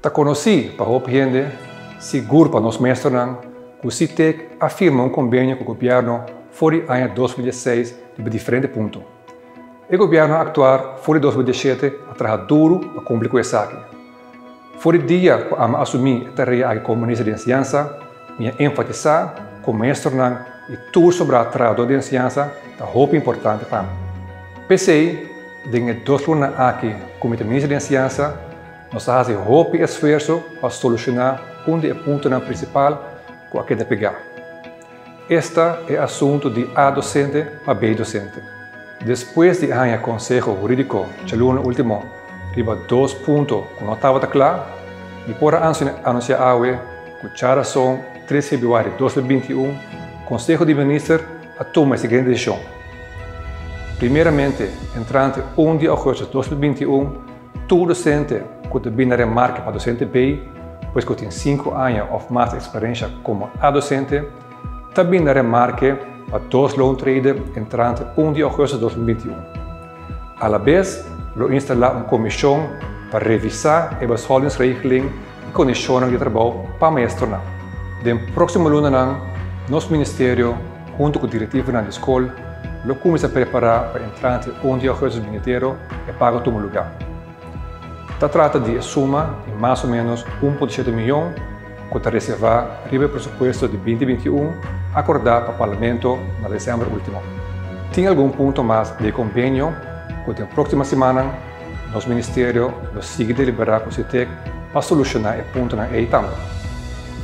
Ta konosí pa hopi hende, sigur pa nos maestronan, ku Sitek a firma un kombenio ku gobièrnu for di aña 2016 riba diferente punto. E gobièrnu aktual for di 2017 a traha duru pa kumpli ku esaki. For di dia ku ami a asumí e tarea aki komo Minister di Enseñansa, mi a enfatisá ku maestronan i tur sobrá trahadó di enseñansa ta hopi importante pa mi. P'esei, den e dos lunanan aki ku mi ta Minister di Enseñansa, nos a hasi hopi esfuerso pa solushoná un di e puntonan prinsipal ku a keda pegá. Esta e asuntu di A dosente pa B dosente. Despues di a haña konseho hurídiko djaluna último riba dos punto ku no tabata kla, mi por a anunsiá awe ku djarason 3 febrüari 2021 Konseho di Minister a tuma e siguiente desishon. Primeramente, entrante 1 di ougùstus 2021, Tur dosente ku ta bini na remarke pa dosente B, pues ku tin sinku aña òf mas eksperensha komo A dosente, ta bini na remarke pa dos loontrede entrante 1 di ougùstus 2021. Alabes lo instalá un komishon pa revisá e beschouwingsregeling i kondishonnan di trabou pa maestronan. Den próksimo lunanan nos ministerio huntu ku direktivonan di skol lo kuminsá prepará pa entrante 1 di ougùstus binidero e pago tuma lugá. Ta trata di e suma di mas o ménos 1.7 mion ku ta reservá riba e presupuesto di 2021 akordá pa Parlamento na desèmber último. Tin algun punto mas di e kombenio ku den próksimo simannan nos ministerio lo sigui deliberá ku Sitek pa solushoná e puntonan ei tambe.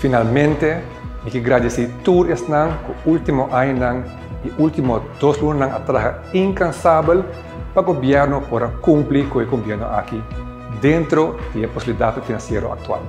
Finalmente, mi ke gradisí tur esnan ku último añanan i último dos lunanan a traha inkansabel pa gobièrnu por a kumpli ku e kombenio aki dentro di e posibilidatnan finansiero aktual.